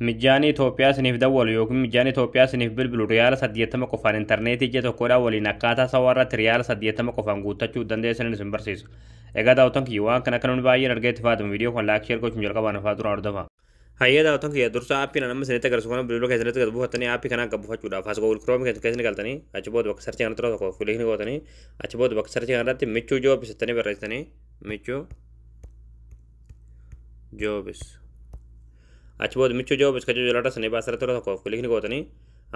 Mijaanii Itoophiyaa isiniif dawwalu yookiin mijaanii Itoophiyaa isiniif bilbilu riyaala 80 qofaan intarneetii ji'a tokkodhaa waliin akkaataa sawaa irratti riyaala 80 qofaan guuttachuu dandeessan isin barsiisa. Egaa daawwattoon kiyya, waan kana akka namni baay'een argee itti fayyadamu viidiyoo kan like, share gochuun jalqabaan afaa duraan hordofa. Hayyee daawwattoon kiyya, dursa aappii nama isinitti agarsiisu kana bilbila keessanitti gad buufattanii, aappii kana akka buufachuudhaaf as Google Chrome keessa galtanii, achi booda bakka search kanatti tokko click gootanii, achi booda bakka search kanarratti Michuu Jobs jettanii barreessitanii, Michuu Jobs. Achi booda Michuu Jobs kan jedhu jalatti sanii baasirratti tokkoof click gootanii,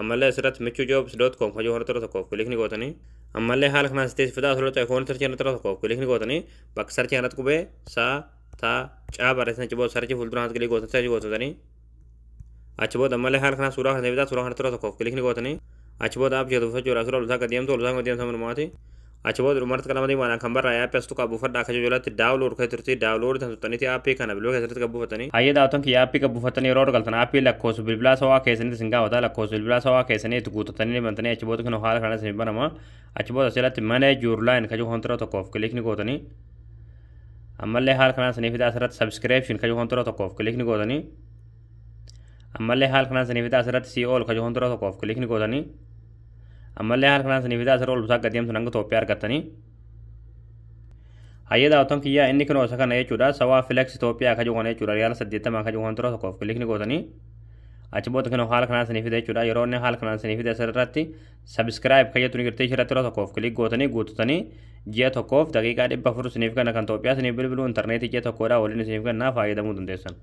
ammallee asirratti michuujobs.com kan jedhu irratti tokkoof click gootanii, ammallee haala kanaan sitti fidaa asirratti iPhone search irratti tokkoof click gootanii, bakka search kanatti qubee saa taa caa barreessan, achi booda search fuulduraan click gootan, search gootanii, achi booda ammallee haala kanaan suuraa kana fidaa, suuraa kanatti tokkoof click gootanii, achi booda app jedhu buufachuudhaaf suuraa ol isaa deemtu, ol isaa deemtu manumaati. Achi booda dhumarratti qalama diimaadhaan kan barraa'e aappii as tuqaa buufadhaa akka jalatti download kan turte, download kan tuttaniiti aappii kana bilbila keessatti kan buufatanii. Hayyee daawwattoon kiyya, aappii kan buufatanii yeroo galtan aappii lakkoofsa bilbilaa sawaa keessanitti isin gaafata. Lakkoofsa bilbilaa sawaa keessanii itti guutatanii bantanii, achi booda kan haala kana isin banama. Achi booda asirratti "manage your line" kan jedhu control tokkoof click gootanii, ammallee haala kanaan isinii fida. Asirratti "subscription" kan jedhu control tokkoof click gootanii, ammallee haala kanaan isinii fida. Asirratti "see all" kan jedhu control tokkoof click gootanii, ammallee haala kanaan isinii fida. Asirra ol bitaa gad deemtu hanga Itoophiyaa argattanii. Hayyee daawwattoon kiyyaa, inni kunoo isa kana jechuudha. Sawaa Flex Itoophiyaa akka jiru kana jechuudha. Riyaala 80 akka jiru control tokkoof click gootanii, achi booda kunoo haala kanaan isinii fida jechuudha. Yeroo inni haala kanaan isinii fida, asirratti "subscribe" kan jettu ni jirti. Ishirratti yeroo tokkoof click gootanii guutatanii, ji'a tokkoof daqiiqaa 400 isiniif kenna, kan Itoophiyaa isiniif bilbilu, intarneetii ji'a tokkodhaa waliin isiniif kennaa, fayyadamuu dandeessan.